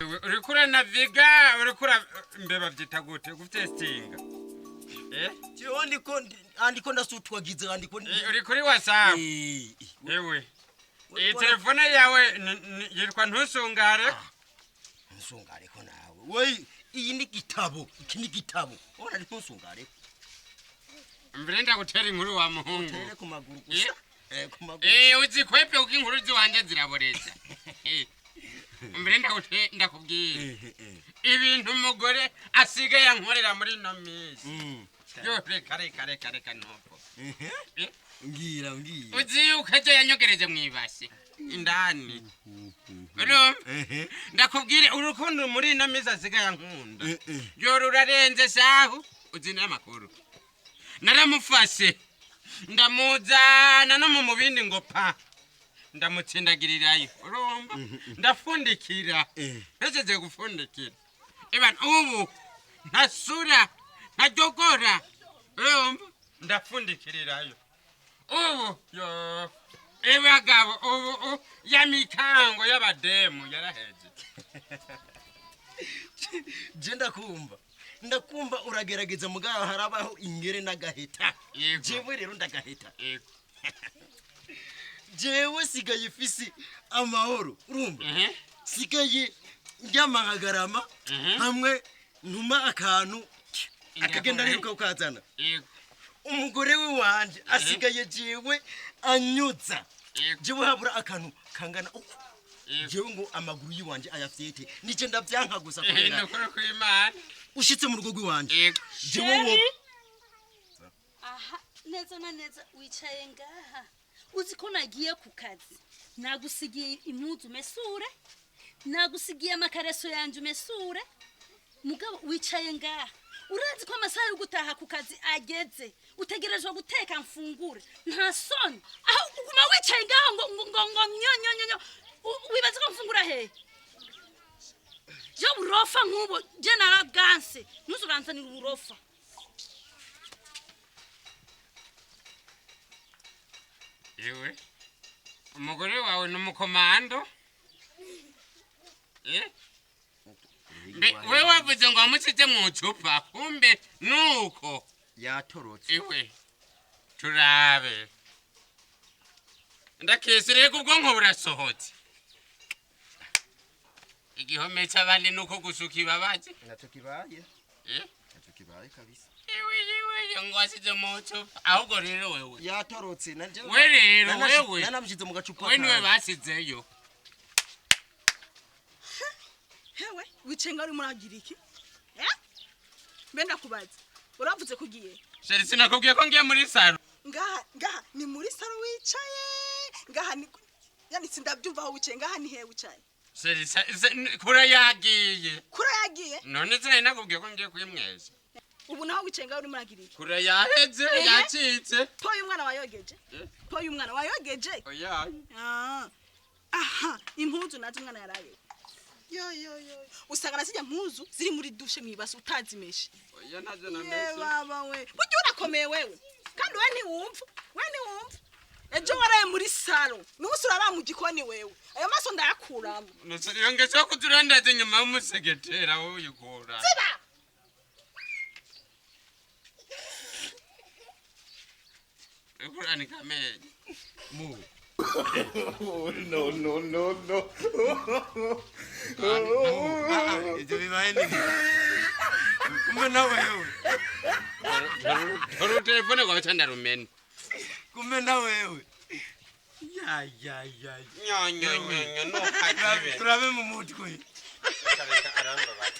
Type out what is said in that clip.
Uriko uranaviga, uriko ura mbe bavyita gute gutestinga? Eh? Jewe ndiko ndasutwagiza, ndiko Uri kuri WhatsApp? Eh. Ewe. Iyi telefone yawe yitwa ntusungare. Ntusungareko nawe. We, iyi ni gitabo, iki ni gitabo. Ubona ari ntusungareko. Mbere ndagutera inkuru wa muhungu. Tere ku maguru gusa. Eh, ku maguru. Eh, uzikwepe uko inkuru ziwanje ziraboreza. Mbere ndagute ndakubwira. Ibintu umugore asigaye ankorera muri ino minsi. Yo, reka reka reka reka ntupo. Eh? Ngira ngira. Uzi yuko ejo yanyogereje mw'ibasi indani. Urumva? Ndakubwire urukundo muri ino minsi asigaye ankunda. Yo, rurarenze shahu, uzi n'amakuru. Naramufashe ndamuzana no mu mubindi ngo pa, ndamutsindagirirayo, urumva, ndafundikira. Mpejeje gufundikira ibana, ubu ntasura ntajogora, urumva, ndafundikirirayo ubu. Yo ebagabo, ubu ya mikango y'abademu yaraheze. Je ndakumva. Ndakumva uragerageza, mugabo harabaho ingere n'agaheta. Yego. Jewe rero ndagaheta. Yego. Jewe sigaye ifisi amahoro, urumva? Mhm. Sigaye ndyama nkagarama hamwe ntuma akantu akagenda ariruka ukazana. Yego. Umugore we wanje asigaye jewe anyuza. Yego. Jewe habura akantu kangana uko. Yego. Jewe ngo amaguru yiwanje ayafyete, nije ndavyanka gusa Eh, kubera nukuri kw'Imana. ushitse mu rugo rw'iwanje. Yego. Jewe wo Aha neza na neza wicaye ngaha, uzi ko nagiye ku kazi, nagusigiye impuzu umesure, nagusigiye amakareso yanjye umesure, mugabo wicaye ngaha. Urazi ko amasaha yo gutaha ku kazi ageze, utegerejwe guteka mfungure. Nta soni, aho uguma wicaye ngaha ngo ngo ngo ngo nyo nyo nyo nyo. Wibaza ko mfungura hehe? Je burofa nk'ubu je narabwanse, ntuzuranzanira uburofa. Ewe, umugore wawe ni umukomando. Eh? Mbe we wavuze ngo wamusize mu icupa, kumbe nuko yatorotse. Iwe turabe, ndakese rero ubwonko burasohotse, igihome c'abandi nuko gusuka ibabaje. Naco kibaye. Eh? Naco kibaye kabisa. Iwe iwe, ngo wasize mu icupa, ahubwo rero wewe Yatorotse nanje. We rero wewe Nanamushize mu gacupa. We niwe kanje. basizeyo. Hewe, wicaye ngaho urimo uragira iki? Eh? Mbe ndakubaza, uravuze ko ugiye? Chéri, sinakubwiye ko ngiye muri salon? Ngaha ngaha ni muri salon wicaye ngaha? Ni yani sindabyumva aho wicaye ngaha, ni hehe wicaye? Chéri, kura yagiye. Kura yagiye? None sinari nakubwiye ko ngiye kwimweza? Ubu naho wicaye ngaho urimo uragira iki? Kura yaheze. Ehe. Yacitse. Toye umwana wayogeje? Eh? Toye umwana wayogeje? Oya. Ah. Aha impuzu nazo umwana yaraye, yo yo yo, usanga na zijya mpuzu ziri muri douche mwibasi utazimeshe. Oya, ntazo Ye namese. baba we, burya urakomeye wewe, kandi we ntiwumva, we ntiwumva. Ejo waraye muri salon, n'umunsi urara mu gikoni wewe. Ayo maso ndayakuramo. Iyo ngeso yo kuturondeza inyuma y'umusegetera wowe uyikura. Ziba. Ukuranika amenyo. Mu No, no, no, no. Ibyo bibaye ni kumbe na wewe. Dore utelefone kwawe ca ndarumena. Kumbe na wewe, ya ya ya. Nyonyonyonyo ntukazibe. Turabe mu mutwe. Reka arambabaza.